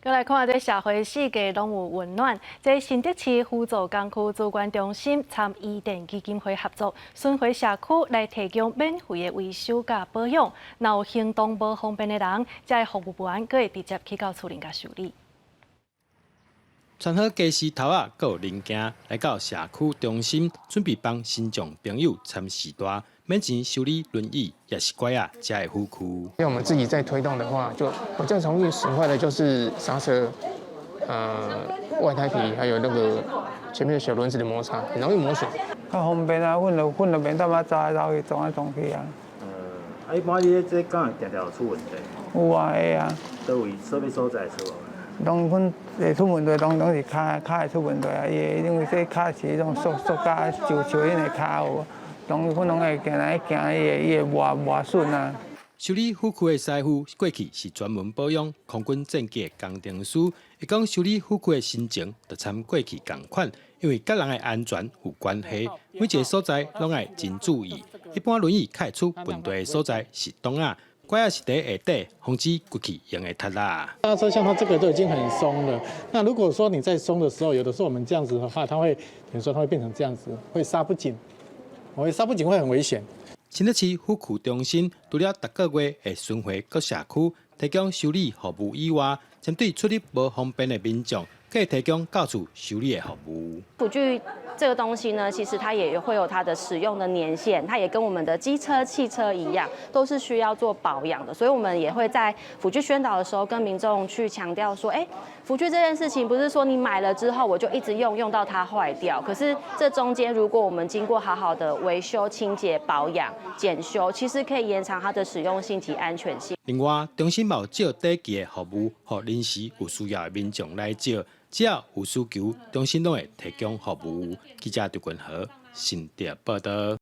閣來看這社會四界攏有溫暖。這新竹市輔助工具資源中心參伊甸基金會合作，巡迴社區來提供免費的維修佮保養。若有行動無方便的人，這个服務員閣會直接去到厝裡共修理。穿好家私頭仔，閣有零件來到社區中心，準備幫身障朋友參時大，免錢修理輪椅，抑是拐仔遮的輔具。因為我們自己在推動的話，就比較容易損壞的就是剎車、外胎皮，還有那個前面的小輪子的摩擦，很容易磨損。較方便啊，阮就阮就免淡仔走來走去，撞來撞去啊。啊，一般你這敢會定定有出問題？有啊，會啊。佗位啥物所在出？攏阮會出問題，攏攏是跤跤會出問題啊！伊的因為這跤是彼種塑塑膠舊舊恁的跤有無？攏阮攏會行來行，伊會伊會磨磨損啊。修理輔具的師傅過去是專門保養空軍戰機的工程師，伊講修理輔具的心情就參過去仝款，因為佮人的安全有關係，每一个所在攏愛真注意。一般輪椅較會出問題的所在是擋仔，拐仔是佇下底，防止骨氣用會脫啦。剎車像它這個都已經很鬆了，那如果說你在鬆的時候，有的時候我們這樣子的話，它會，比如說它會變成這樣子，會剎不緊，會剎不緊會很危險。新竹市輔具中心除了逐个月會巡迴各社區提供修理服務以外，針對出入無方便的民眾，閣會提供到厝修理的服務。輔具這個東西呢，其實它也會有它的使用的年限，它也跟我們的機車、汽車一樣，都是需要做保養的。所以，我們也會在輔具宣導的時候，跟民眾去強調說，哎，輔具這件事情不是說你買了之後我就一直用，用到它壞掉。可是這中間，如果我們經過好好的維修、清潔、保養、檢修，其實可以延長它的使用性及安全性。另外，中心嘛有借短期的服務，予臨時有需要的民眾來借。只要有需求，中心攏會提供服務。記者劉君和新竹報導。